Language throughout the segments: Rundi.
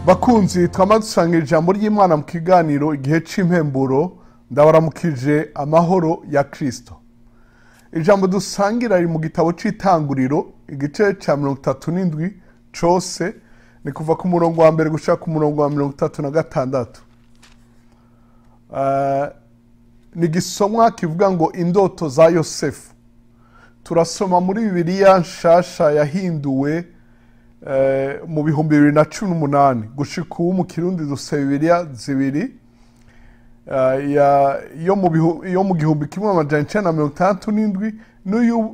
Bakunzi twama dusanga ijambo ry'Imana mu kiganiro igihe c'impemburo, ndabaramukije amahoro ya Kristo. Ijambo dusangira riri mu gitabo c'itanguriro igice ca 37 cose, ni kuva ku murongo wa mbere gushika ku murongo wa 36. Ni gisomwa kivuga ngo indoto za Yosefu. Turasoma muri Bibiliya nshasha yahinduwe mu 2018 gushika ubu mu Kirundi dufise Bibiliya zibiri, yo mu 1967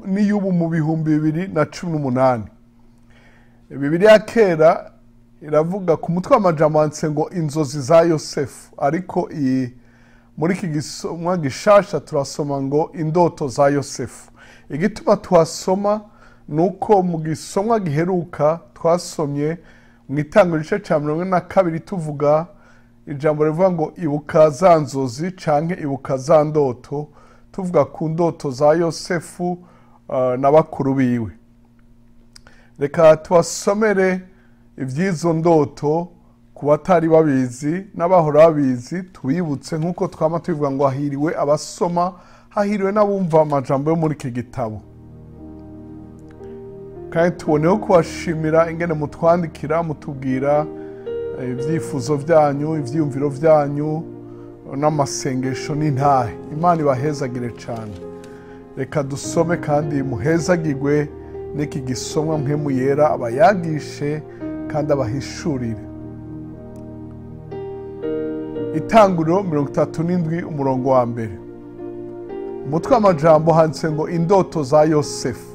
n'iy'ubu mu 2018. Bibiliya kera iravuga ku mutwe w'amajambo handitse ngo inzozi za Yosefu, ariko muri iki gisomwa gishasha turasoma ngo indoto za Yosefu. Igituma tuhasoma nuko mu gisomwa giheruka twasomye mu itanguriro igice ca 42 tuvuga ijambo rivuga ngo ibuka za nzozi canke ibuka za ndoto, tuvuga ku ndoto za Yosefu na bakuru biwe. Reka tubasomere ivy'izo ndoto ku batari babizi n'abahora babizi, tubibutse nk'uko twama tubivuga ngo hahiriwe abasoma, hahiriwe n'abumva amajambo yo muri iki gitabo. Kandi tuboneho kubashimira ingene mutwandikira, mutubwira ibyifuzo byanyu, ivyiyumviro byanyu n'amasengesho n'intahe. Imana ibahezagire cyane. Reka dusome kandi muhezagirwe n'iki gisomwa Mpwemu Yera abayagishe kandi abahishurire. Itanguriro 37 umurongo wa mbere. Umutwe w'amajambo handitse ngo indoto za Yosefu.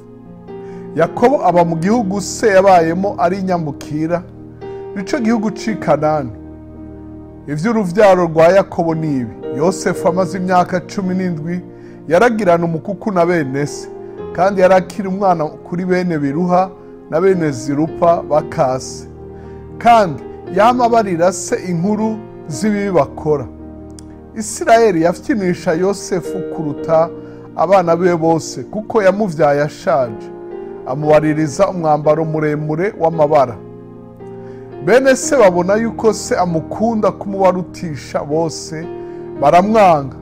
Yakobo aba mu gihugu se yabayemo ari inyambukira, nico gihugu c'i Kanani. Ivy'uruvyaro rwa Yakobo nibi: Yosefu amaze imyaka 17 yaragirana umukuku na bene se, kandi yarakiri umwana kuri bene Biruha na bene Zirupa bakase, kandi yama barira se inkuru z'ibibi bakora. Isirayeli yafyinisha Yosefu kuruta abana be bose, kuko yamuvyaye ashaje, amubaririza umwambaro muremure w'amabara. Bene se babona yuko se amukunda kumubarutisha bose, baramwanga,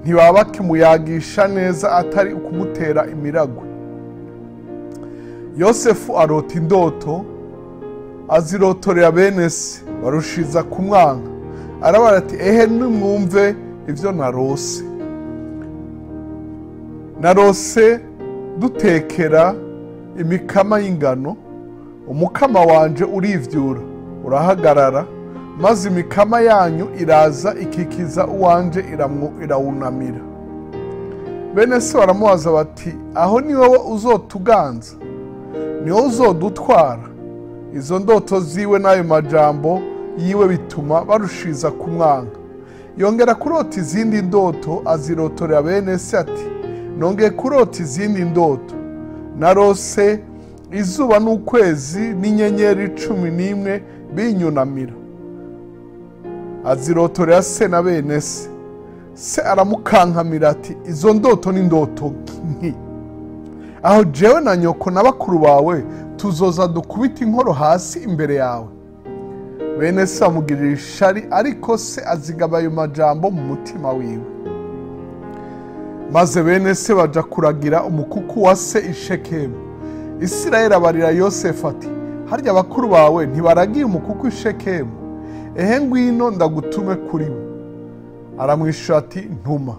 ntibaba bakimuyagisha neza atari ukumutera imiragwe. Yosefu arota indoto, azirotorera bene se, barushiza kumwanga. Arabara ati ehe nimwumve ivyo narose. Narose dutekera imikama y'ingano, umukama wanje urivyura urahagarara, maze imikama yanyu iraza ikikiza uwanje irawunamira. Bene se baramubaza bati aho ni wowe uzotuganza, ni wowe uzodutwara? Izo ndoto ziwe n'ayo majambo yiwe bituma barushiza kumwanga. Yongera kurota izindi ndoto, azirotorera bene se ati nongeye kurota izindi ndoto, narose izuba n'ukwezi n'inyenyeri 11 binyunamira. Azirotorera se na bene se. Se aramukankamira ati izo ndoto ni ndoto nki? Aho jewe na nyoko na bakuru bawe tuzoza dukubita inkoro hasi imbere yawe. Bene se bamugirira ishari, ariko se azigaba ayo majambo mu mutima wiwe. Maze bene se baja kuragira umukuku wa se i Shekemu. Isirayeli abarira Yosefu ati harya bakuru bawe ntibaragiye umukuku i Shekemu? Ehe ngwino ndagutume kuri bo. Aramwishura ati ntuma.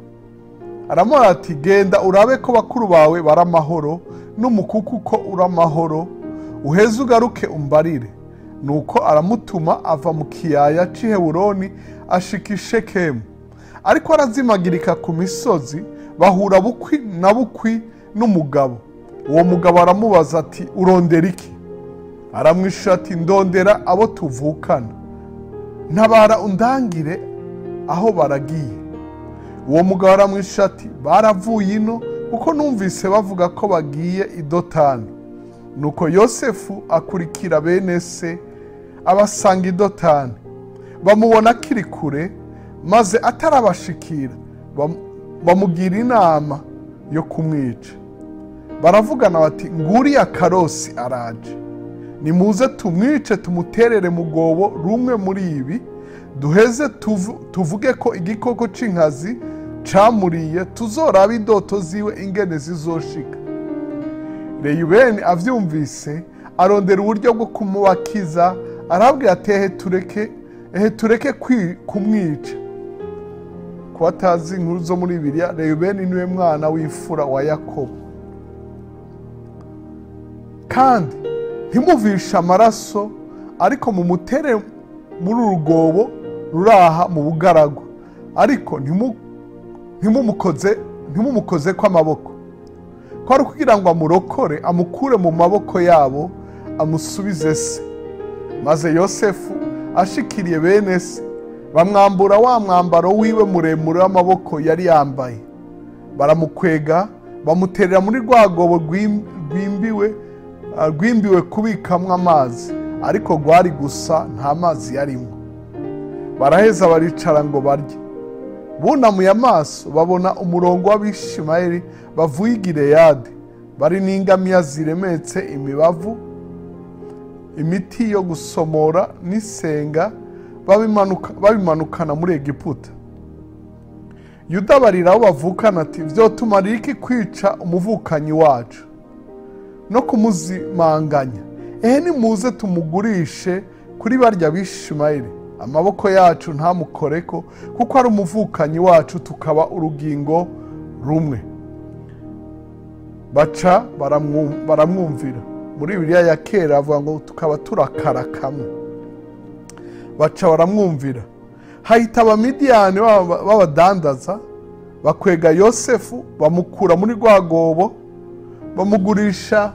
Aramubwira ati genda urabe ko bakuru bawe bari amahoro, n'umukuku ko uri amahoro, uheze ugaruke umbarire. Nuko aramutuma ava mu kiyaya c'i Heburoni ashika i Shekemu. Ariko arazimagirika ku misozi, bahura bukwi na bukwi n'umugabo. Uwo mugabo aramubaza ati urondera iki? Aramwishura ati ndondera abo tuvukana, ntabara undangire aho baragiye. Uwo mugabo aramwishura ati baravuye ino, kuko numvise bavuga ko bagiye i Dotani. Nuko Yosefu akurikira bene se abasanga i Dotani. Bamubona akiri kure, maze atarabashikira bamugira inama yo kumwica. Baravugana bati nguriya karosi araje, Nimuze tumwice tumuterere mu rwobo rumwe muri ibi, duheze tuvuge ko igikoko c'inkazi camuriye, tuzoraba indoto ziwe ingene zizoshika. Reyubeni avyumvise arondera uburyo bwo kumubakiza, arabwira ati ehe tureke kumwica. Ku batazi inkuru zo muri Bibiliya, Reyubeni niwe mwana w'imfura wa Yakobo. Kandi ntimuvishe amaraso, ariko mumutere muri urugobo ruraha mu bugaragwa, ariko ntimumukoze kw'amaboko, ko ari kugira ngo amurokore amukure mu maboko yabo amusubize se. Maze Yosefu ashikiriye bene se, bamwambura wa mwambaro wiwe muremure w'amaboko yari yambaye, baramukwega bamuterera muri rwa rwobo rwimbiwe kubikamwo amazi, ariko rwari gusa nta mazi yarimo. Baraheza baricara ngo barye. Bunamuye amaso babona umurongo w'Abishimayeli bavuye i Gileyadi, bari n'ingamiya ziremetse imibavu, imiti yo gusomora n'isenga, babimanukana muri Egiputa. Yuda barira abo bavukana ati: vyotumarira iki kwica umuvukanyi wacu no kumuzimanganya? Ehe nimuze tumugurishe kuri barya Bishimayeli, amaboko yacu ntamukoreko, kuko ari umuvukanyi wacu, tukaba urugingo rumwe. Baca baramwumvira. Muri Bibiliya ya kera avuga ngo tukaba turakara kamwe. Baca baramwumvira. Hahita Abamidiyani b'abadandaza bakwega Yosefu, bamukura muri rwa rwobo, bamugurisha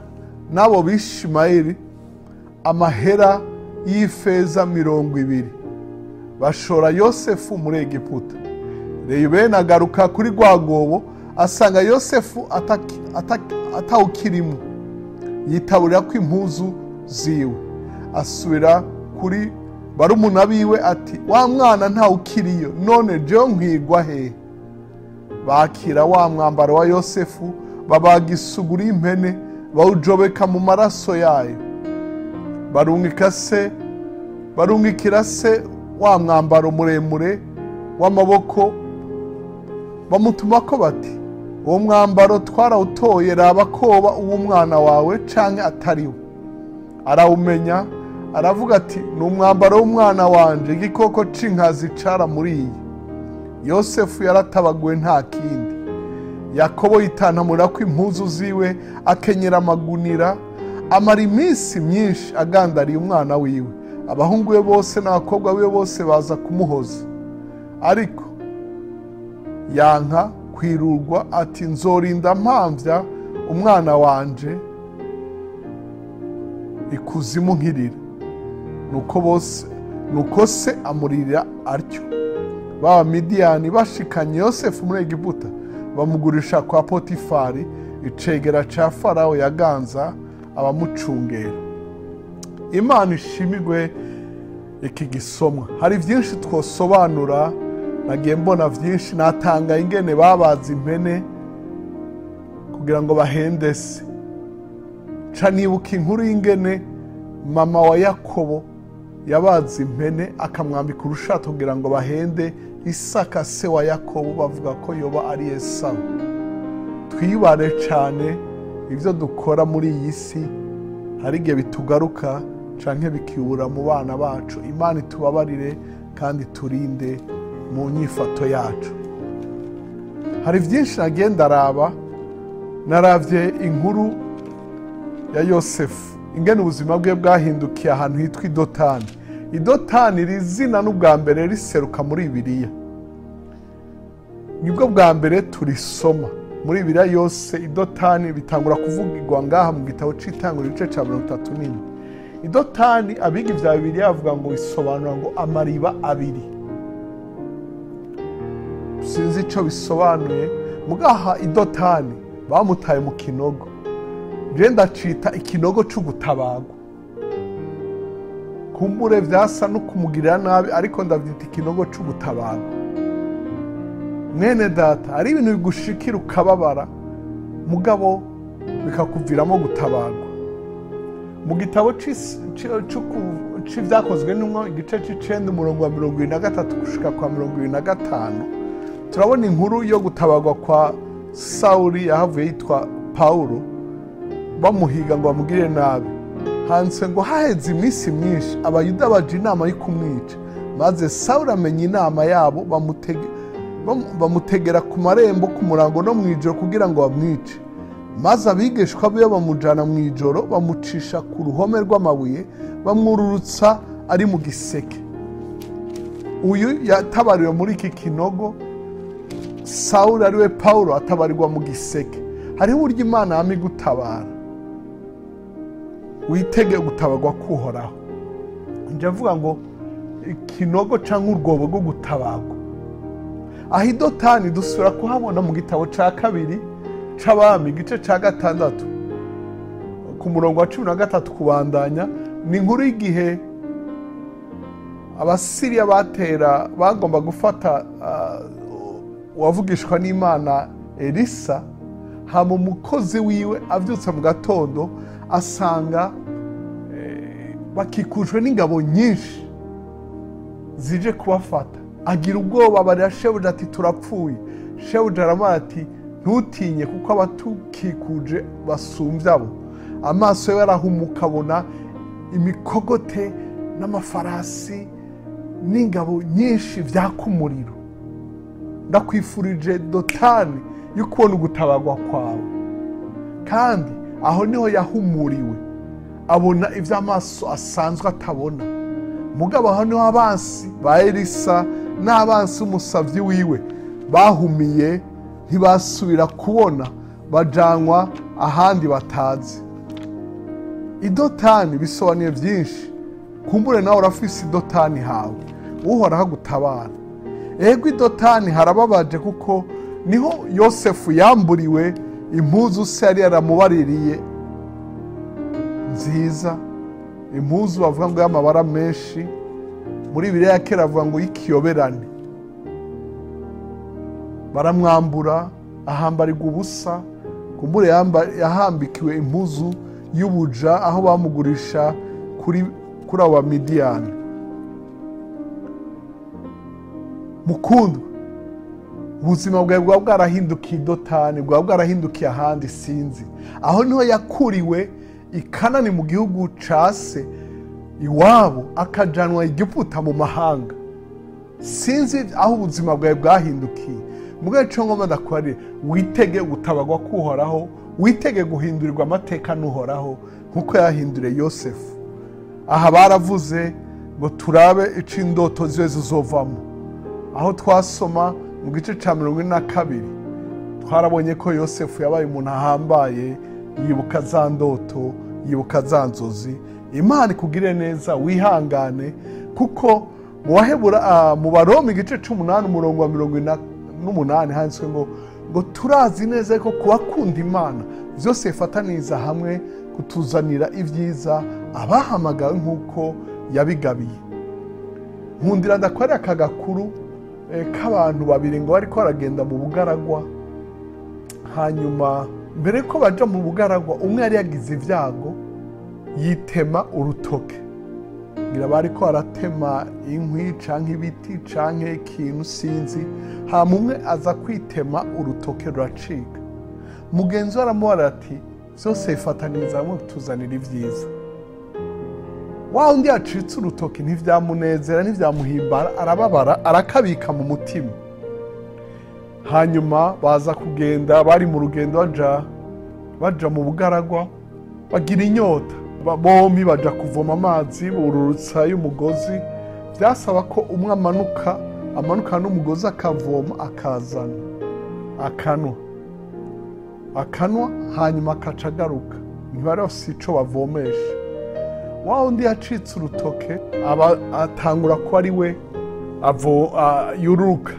n'abo Bishimayeli amahera y'ifeza 20. Bashora Yosefu muri Egiputa. Reyubeni agaruka kuri rwa rwobo, asanga Yosefu atawukirimo, yitaburira ko impuzu ziwe. Asubira kuri barumuna biwe ati: wa mwana ntawukiriyo, none jewe nkwigwa hehe? Bakira wa mwambaro wa Yosefu, babaga isuguru y'impene, bawujobeka mu maraso yayo. Barungikira se wa mwambaro muremure w'amaboko, bamutumako bati: uwo mwambaro twarawutoye, raba koba uw'umwana wawe canke atariwe. Arawumenya, aravuga ati: ni umwambaro w'umwana wanje, igikoko c'inkazi caramuriye. Yosefu yaratabaguwe nta kindi. Yakobo yitantamura ko impuzu ziwe, akenyera amagunira, amara iminsi myinshi agandariye umwana wiwe. Abahungu be bose n'abakobwa be bose baza kumuhoza, ariko yanka kwirurwa ati: nzorinda mpamvya umwana wanje ikuzimu nkirira. Nuko se amuririra atyo. B'Abamidiyani bashikanye Yosefu muri Egiputa, bamugurisha kwa Potifari, icegera ca Farawo yaganza abamucungera. Imana ishimigwe iki gisomwa. Hari byinshi twosobanura, nagiye mbona byinshi, natanga ingene babaza impene kugira ngo bahende se. Ca nibuka inkuru y'ingene mama wa Yakobo yabaza impene akamwambika urushato kugira ngo bahende Isaka se wa Yakobo, bavuga ko yoba ari Esawu. Twibare cyane ibyo dukora muri iyi si, hari igihe bitugaruka canke bikibura mu bana bacu. Imana itubabarire kandi turinde mu nyifato yacu. Hari byinshi nagenda araba, naravye inkuru ya Yosefu, ingene ubuzima bwe bwahindukiye ahantu hitwa Idotani. Idotani rizina n'ubwa mbere riseruka muri Bibiliya, nibwo bwa mbere turisoma muri Bibiliya yose. Idotani bitangura kuvugirwa ngaha mu gitabo c'Itanguriro igice ca 34. Idotani abiga ivya Bibiliya bavuga ngo isobanura ngo amariba abiri. Sinzi ico bisobanuye, mugaha Idotani bamutaye mu kinogo. Je ndacita ikinogo c'ugutabagwa. Kumbure vyasa no kumugirira nabi, ariko ndavyita ikinogo c'ugutabagwa. Mwene data, ari ibintu bigushikira ukababara, mugabo bikakuviramo gutabagwa. Mu gitabo c'ivyakozwe n'intumwa, igice c'icenda, umurongo wa 73 gushika kwa 75, turabona inkuru yo gutabarwa kwa Sawuli, yahavuye yitwa Pawulo, bamuhiga ngo bamugirire nabi. Handitse ngo haheze iminsi myinshi, Abayuda baja inama yo kumwica, maze Sawuli amenya inama yabo, bamutegera ku marembo ku murango no mw'ijoro kugira ngo bamwice. Maze abigishwa biwe bamujana mw'ijoro, bamucisha ku ruhome rw'amabuye, bamwururutsa ari mu giseke. Uyu yatabariwe muri iki kinogo. Sawuli, ariwe Pawulo, atabarirwa mu giseke. Hariho uburyo Imana yama igutabara. Witege gutabarwa k'Uhoraho. Njya avuga ngo ikinogo cyangwa urwobo rwo gutabarwa. Aho i Dotani dusubira kuhabona mu gitabo cya kabiri c'Abami, igice cya 6, ku murongo wa 13 kubandanya. Ni inkuru y'igihe Abasiriya batera, bagomba gufata uwavugishwa n'Imana Elisa. Hama umukozi wiwe avyutse mu gatondo, asanga bakikujwe n'ingabo nyinshi zije kubafata. Agira ubwoba, barira shebuja ati: "Turapfuye." Shebuja aramubwira ati: "Ntutinye, kuko abatukikuje basumbye abo." Amaso ye arahumuka, abona imikogote n'amafarasi n'ingabo nyinshi vyaka umuriro. Ndakwifurije Dotani yo kubona ugutabarwa kwawe. Kandi aho niho yahumuriwe, abona ibyo amaso asanzwe atabona. Mugabo aho niho abansi ba Elisa n'abansi umusavyi wiwe bahumiye, ntibasubira kubona, bajanwa ahandi batazi. I Dotani bisobanuye byinshi. Kumbure nawe urafise i Dotani hawe, Uhoraho agutabara. Ego, i Dotani harababaje, kuko niho Yosefu yamburiwe impuzu se yari yaramubaririye nziza, impuzu bavuga ngo y'amabara menshi, muri Bibiliya ya kera bavuga ngo y'ikiyoberane. Baramwambura, ahambarirwa ubusa. Kumbure yahambikiwe impuzu y'ubuja aho bamugurisha kuri abo Bamidiyani. Mukundwa, ubuzima bwawe bwaba bwarahindukiye i Dotani, bwaba bwarahindukiye ahandi, sinzi. Aho niho yakuriwe i Kanani mu gihugu ca se iwabo, akajanwa Egiputa mu mahanga. Sinzi aho ubuzima bwawe bwahindukiye. Mugabo ico ngomba ndakwarire, witege gutabarwa k'Uhoraho, witege guhindurirwa amateka n'Uhoraho nkuko yahinduriye Yosefu. Aha baravuze ngo turabe ico indoto ziwe zizovamo. Aho twasoma mu gice ca 42, twarabonye ko Yosefu yabaye umuntu ahambaye, yibuka za ndoto, yibuka za nzozi. Imana ikugire neza, wihangane, kuko mu Wahebura, mu Baroma, igice c'umunani, umurongo wa 48, handitswe ngo turazi neza ko kubakunda Imana byose bifataniriza hamwe kutuzanira ibyiza, abahamagawe nk'uko yabigabiye. Nkundira ndakwarira aka gakuru k'abantu babiri ngo bariko baragenda mu bugaragwa. Hanyuma mbere ko baja mu bugaragwa, umwe yari yagize ibyago, yitema urutoke. Ngira bariko baratema inkwi canke ibiti canke ikintu, sinzi. Hama umwe aza kwitema urutoke, ruracika. Mugenzi we aramubara ati: "Vyose bifataniriza hamwe kutuzanira ibyiza." Wa undi yacitse urutoki ntivyamunezera, ntivyamuhimbara, arababara, arakabika mu mutima. Hanyuma baza kugenda, bari mu rugendo baja mu bugaragwa, bagira inyota. Bombi baja kuvoma amazi, bururutsa y'umugozi. Byasaba ko umwe amanuka n'umugozi, akavoma, akazana, akanwa, hanyuma akaca agaruka. Ntibari bafise ico bavomesha. Wa undi yacitse urutoke aba atangura ko ari we yururuka.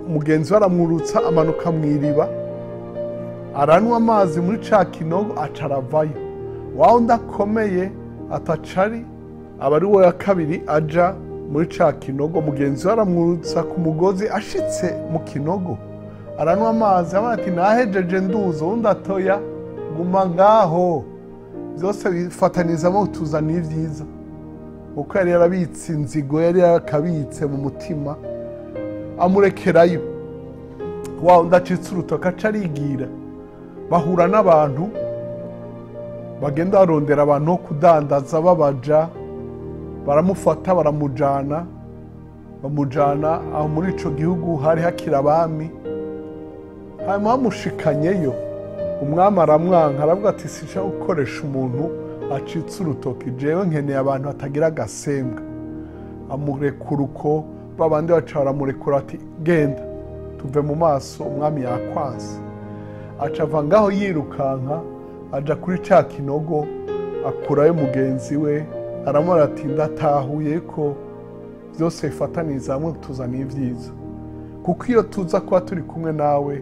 Mugenzi we aramwurutsa, amanuka mu iriba, aranywa amazi muri ca kinogo, aca aravayo. Wa undi akomeye atacari, aba ari we wa kabiri aja muri ca kinogo. Mugenzi we aramwurutsa ku mugozi, ashitse mu kinogo aranywa amazi, abona ati: "Nahejeje, nduza." Undi atoya, guma ngaho. Byose bifatanizamo tuzana ibyiza, kuko yari yarabitse inzigo, yari yarakabitse mu mutima, amurekerayo. Wa undi acitse urutoki aca arigira, bahura n'abantu bagenda barondera abantu bo kudandaza babaja, baramufata baramujana, bamujana aho muri ico gihugu hari hakiri abami. Hanyuma bamushikanyeyo, umwami aramwanka, aravuga ati sinshaka gukoresha umuntu acitse urutoki, jewe nkeneye abantu batagira agasembwa. Amurekura uko, babandi baca baramurekura ati genda tuve mu maso, umwami yakwanse. Aca ava ngaho yirukanka aja kuri ca kinogo, akurayo mugenzi we, aramubwira ati ndatahuye ko byose bifataniza hamwe tuzana ibyiza, kuko iyo tuza kuba turi kumwe nawe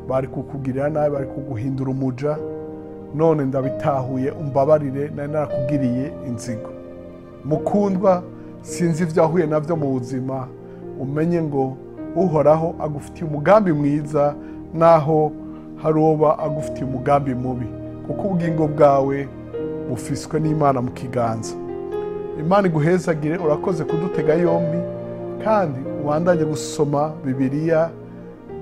bari kukugirira nabi, bari kuguhindura umuja, none ndabitahuye, umbabarire, nari narakugiriye inzigo. Mukundwa, sinzi ibyo wahuye nabyo mu buzima, umenye ngo Uhoraho agufitiye umugambi mwiza, naho haroba agufitiye umugambi mubi, kuko ubugingo bwawe bufiswe n'Imana mu kiganza. Imana iguhezagire, urakoze kudutega yombi, kandi ubandanye gusoma Bibiliya,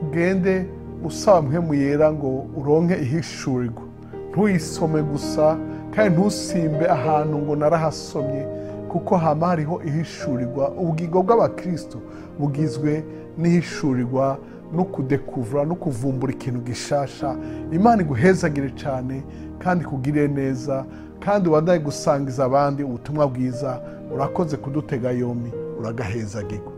ugende usaba Mpwemu Yera ngo uronke ihishurirwa. Ntuyisome gusa, kandi ntusimbe ahantu ngo narahasomye, kuko hama hariho ihishurirwa. Ubugingo bw'abakristo bugizwe n'ihishurirwa no kudekuvura no kuvumbura ikintu gishasha. Imana iguhezagire cyane kandi ikugirire neza, kandi ubandanye gusangiza abandi ubutumwa bwiza. Urakoze kudutega yombi, uragahezagirwa.